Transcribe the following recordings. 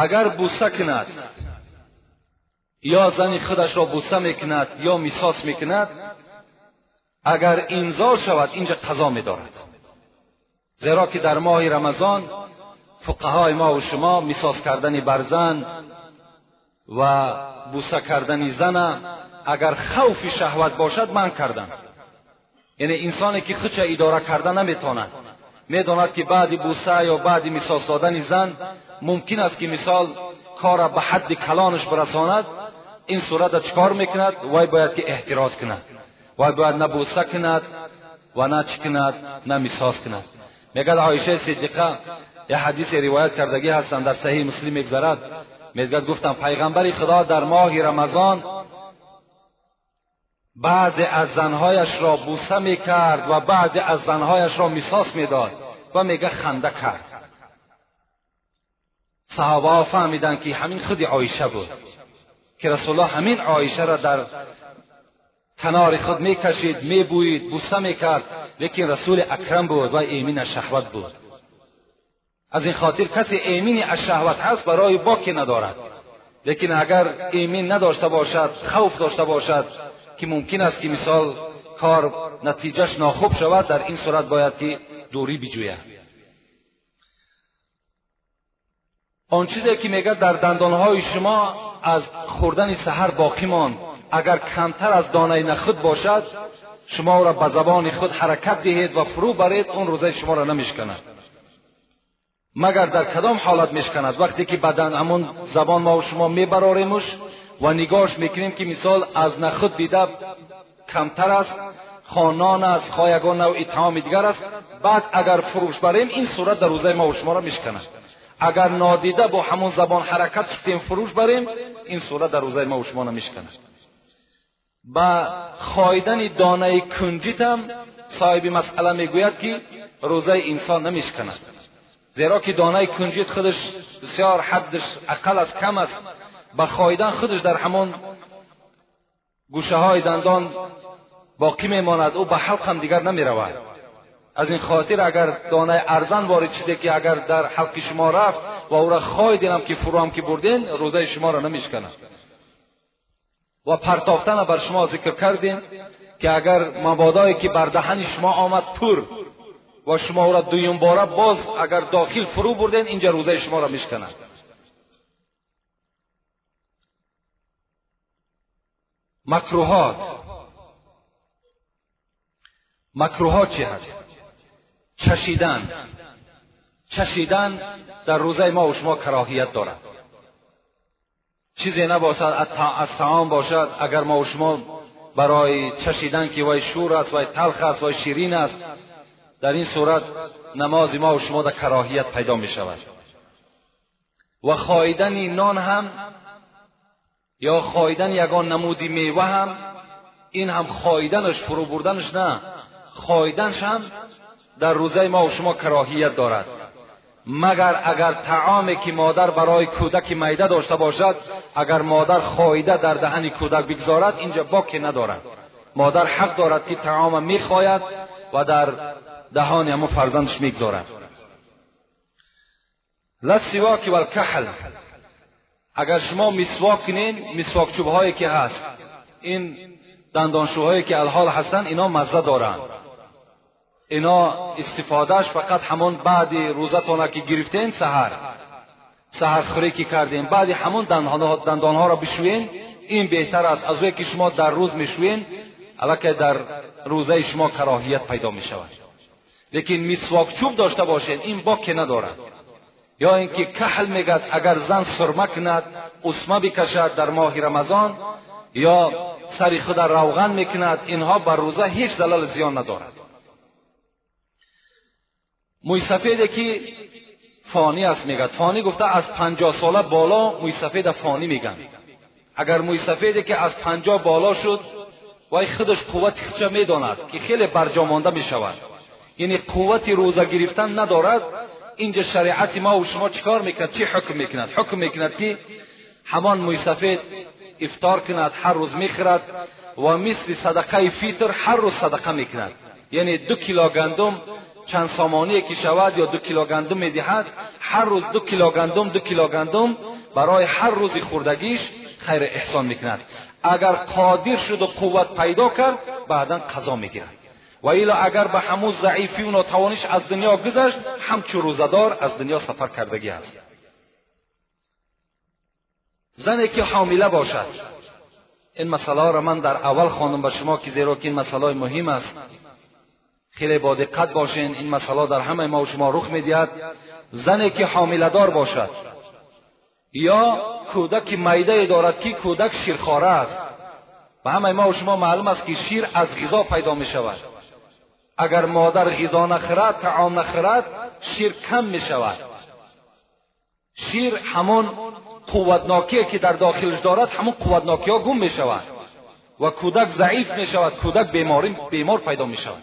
اگر بوسه کند یا زن خودش را بوسه میکند یا میساس میکند، اگر انزال شود اینجا قضا میدارد. زیرا که در ماه رمضان فقهای ما و شما میساس کردن بر زن و بوسه کردن زن اگر خوف شهوت باشد منع کردن. یعنی انسانی که خودش اداره کرده نمیتواند، میداند که بعد بوسه یا بعد میساس دادن زن ممکن است که مثال کار به حد کلانش برساند، این صورت چکار میکند؟ وای باید که احتراز کند، وای باید نه بوسه کند و نه چی کند، نه میساس کند. میگه عایشه صدیقه یه حدیث روایت کردگی هستند در صحیح مسلم میگذرد، میگه گفتم پیغمبر خدا در ماه رمضان بعضی از زنهایش را بوسه میکرد و بعضی از زنهایش را میساس میداد و میگه خنده کرد. صحابه ها فهمیدند که همین خود عایشه بود که رسول الله همین عایشه را در کنار خود میکشید، میبویید، بوسه میکرد، لیکن رسول اکرم بود و ایمین از شهوت بود. از این خاطر کسی ایمین از شهوت هست برای باکی ندارد، لیکن اگر ایمین نداشته باشد، خوف داشته باشد که ممکن است که مثال کار نتیجهش ناخوب شود، در این صورت باید که دوری بجوید. آن چیزی که میگه در دندانهای شما از خوردن سحر باقی ماند، اگر کمتر از دانه نخود باشد شما را به زبان خود حرکت دهید و فرو برید، اون روزه شما را نمیشکند. مگر در کدام حالت میشکند؟ وقتی که بدن همون زبان ما و شما میبراریمش و نگاهش میکنیم که مثال از نخود دیده کمتر است، خانان است، خایگان نوع طعام دیگر است، بعد اگر فروش بریم این صورت در روزه ما و شما را میشکند. اگر نادیده با همون زبان حرکت شدیم فروش بریم، این صورت در روزه ما و شما نمیشکند. با خایدن دانه کنجیت هم صاحب مسئله میگوید که روزه انسان نمیشکند، زیرا که دانه کنجیت خودش بسیار حدش اقل از کم است، با خایدن خودش در همون گوشه های دندان باقی میماند، او به حلق هم دیگر نمیرود. از این خاطر اگر دانه ارزن وارد شده که اگر در حلق شما رفت و او را خایدین هم که فرو هم که بردین، روزه شما را نمیشکند. و پرتافتن بر شما ذکر کردیم که اگر مبادایی که بر دهن شما آمد پر و شما او را دویم باره باز اگر داخل فرو بردین، اینجا روزه شما را میشکند. مکروهات، مکروهات چی هست؟ چشیدن. چشیدن در روزه ما و شما کراهیت دارد. چیزی نباشد از طعام باشد، اگر ما و شما برای چشیدن که وای شور است، وای تلخ است، وای شیرین است، در این صورت نماز ما و شما در کراهیت پیدا می شود. و خایدن نان هم یا خایدن یگان نمودی میوه هم، این هم خایدنش فرو بردنش نه، خایدنش هم در روزه ما و شما کراهیت دارد. مگر اگر طعامی که مادر برای کودک میده داشته باشد، اگر مادر خایده در دهن کودک بگذارد، اینجا باکی ندارد. مادر حق دارد که طعام میخواید و در دهان همون فرزندش میگذارد. لسواک و الکحل، اگر شما مسواک کنین، مسواک چوب هایی که هست، این دندانشوهایی که الحال هستن، اینا مزه دارند. اینا استفادهش فقط همون بعد روزتون که گرفتین، سحر خوری که کردین، بعد همون دندانها را بشوین، این بهتر است از وقتی که شما در روز میشوین، الکه در روزه شما کراهیت پیدا می شود. لیکن مسواک چوب داشته باشین، این باکی ندارد. یا اینکه کحل میگد اگر زن سرمه کند، اسمه بکشد در ماه رمضان، یا سر خود روغن میکند، اینها بر روزه هیچ زلال زیان ندارد. موی سفیده که فانی است میگد، فانی گفته از 50 ساله بالا موی سفید فانی میگن. اگر موی سفیده که از 50 بالا شد، وای خودش قوت خودش میداند که خیلی برجا مانده میشود، یعنی قوت روزه گرفتن ندارد. اینجا شریعت ما و شما چیکار میکند؟ چی حکم میکند؟ حکم میکند که همان موی سفید افطار کند، هر روز میخورد و مثل صدقه فیتر هر روز صدقه میکند. یعنی 2 کیلو گندم چند سامانی که شود یا 2 کیلو گندم میدهد، هر روز 2 کیلو گندم 2 کیلو گندم برای هر روز خوردگیش خیر احسان میکند. اگر قادر شد و قوت پیدا کرد بعدا قضا میگیرد، و الا اگر به همون ضعیفی و ناتوانیش از دنیا گذشت، همچون روزه‌دار از دنیا سفر کردگی است. زنی که حامله باشد، این مسئله را من در اول خواندم به شما که زیرا که این مسئله مهم است، خیلی با دقت باشین، این مسئله در همه ما و شما رخ میدهد. زنی که حامله دار باشد یا کودک میده دارد که کودک شیرخواره است، به همه ما و شما معلوم است که شیر از غذا پیدا می شود. اگر مادر غذا نخورد، طعام نخورد، شیر کم می شود. شیر همون قوتناکی که در داخلش دارد، همون قوتناکی ها گم می شود و کودک ضعیف می شود، کودک بیمار پیدا می شود.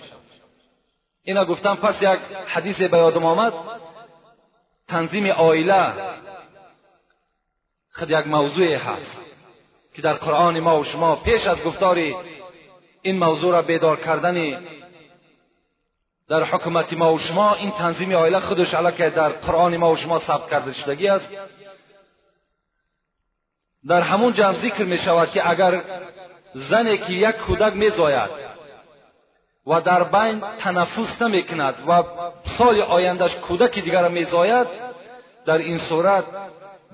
اینا گفتم. پس یک حدیث به یادم آمد، تنظیم عائله خود یک موضوع هست که در قرآن ما و شما پیش از گفتار این موضوع را بیدار کردن در حکومت ما و شما، این تنظیم عائله خودش علاکه در قرآن ما و شما ثبت کرده شدگی است. در همون جمع ذکر می شود که اگر زنی که یک کودک می زاید و در بین تنفس نمی کند و سال آیندهش کودک دیگر را می زاید، در این صورت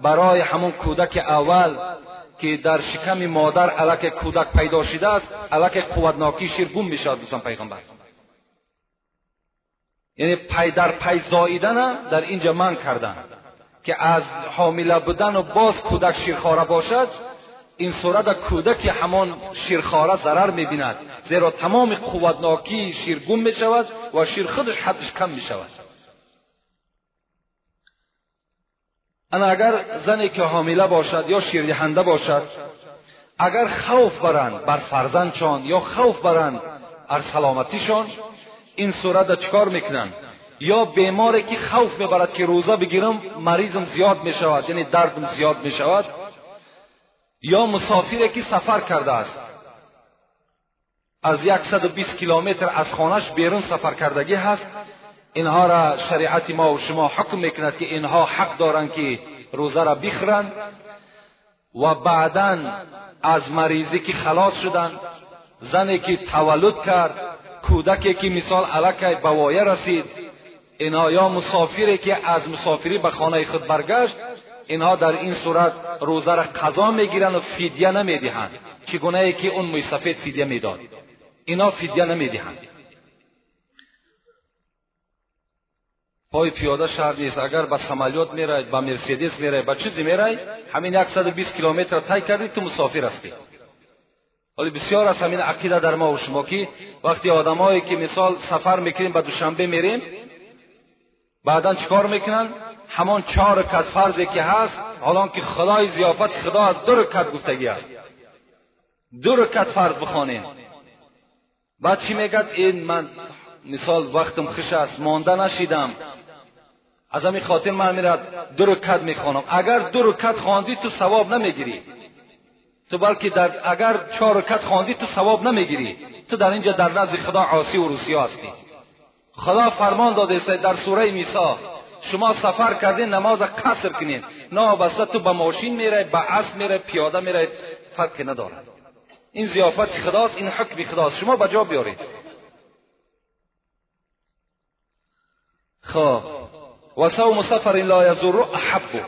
برای همون کودک اول که در شکم مادر علاکه کودک پیدا شده است، علاکه قوتناکی شیر گم می شود. دوستان پیغمبر یعنی پی در پی زاییدن در اینجا من کردن که از حامله بودن و باز کودک شیرخواره باشد، این صورت کودک همان شیرخواره ضرر میبیند، زیرا تمام قوتناکی شیر گم میشود و شیر خودش حدش کم میشود. اما اگر زنی که حامله باشد یا شیردهنده باشد، اگر خوف برند بر فرزندشان یا خوف برند بر سلامتیشان، این صورت چیکار میکنند؟ یا بیماری که خوف میبرد که روزه بگیرم مریضم زیاد میشود، یعنی دردم زیاد میشود، یا مسافری که سفر کرده است، از 120 کیلومتر از خانهش بیرون سفر کردگی هست، اینها را شریعت ما و شما حکم میکند که اینها حق دارند که روزه را بخورند و بعدا از مریضی که خلاص شدن، زنی که تولد کرد، کودکی که مثال علاکه به وایه رسید، اینها یا مسافری که از مسافری به خانه خود برگشت، اینها در این صورت روزه را قضا میگیرند و فدیه نمیدهند، چگونه ای که اون مویسفید فدیه میداد، اینا فدیه نمیدهند. پای پیاده شهر نیست، اگر به سمالیات میرای، به مرسدس میرای، به چیزی میرای، همین 120 کیلومتر طی کردی تو مسافر هستی. ولی بسیار از همین عقیده در ما و شما که وقتی آدمایی که مثال سفر میکنیم به دوشنبه میریم، بعدا چیکار میکنن؟ همان 4 رکعت فرضی که هست، حالا که خدای ضیافت خدا از 2 رکعت گفتگی است، 2 رکعت فرض بخوانیم. بعد چی میگد؟ این من مثال وقتم خوش است، مانده نشیدم، از همین خاطر من میرد 2 رکعت میخوانم. اگر 2 رکعت خواندی تو ثواب نمیگیری، تو بلکه در اگر 4 رکعت خواندی تو ثواب نمیگیری، تو در اینجا در نزد خدا عاصی و روسیا هستی. خدا فرمان داده است در سوره میسا، شما سفر کردین نماز قصر کنین، نه بسته تو به ماشین میره، به اسب میره، پیاده میره، فرق نداره. این ضیافت خداست، این حکم خداست، شما به جا بیارید. خب و صوم سفر لا یضر احب.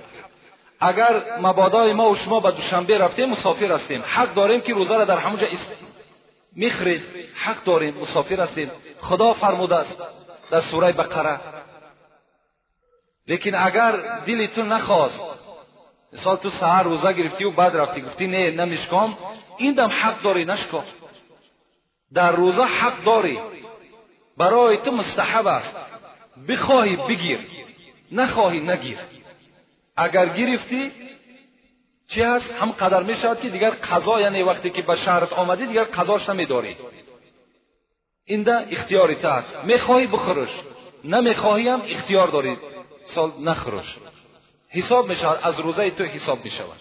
اگر مبادای ما و شما به دوشنبه رفتیم، مسافر هستیم، حق داریم که روزه را در همونجا میخرید، حق داریم، مسافر هستیم، خدا فرموده است در سوره بقره. لیکن اگر دل تو نخواست، مثال تو سحر روزه گرفتی و بعد رفتی گفتی نه نمیشکم، این دم حق داری نشکن، در روزه حق داری، برای تو مستحب است، بخواهی بگیر، نخواهی نگیر. اگر گرفتی چی هست؟ هم قدر می شود که دیگر قضا، یعنی وقتی که به شهرت آمدی دیگر قضاش نمیداری، این ده اختیاری تا هست، میخواهی بخورش، نمیخواهی هم اختیار داری، سال نخورش، حساب می شود، از روزه تو حساب می شود.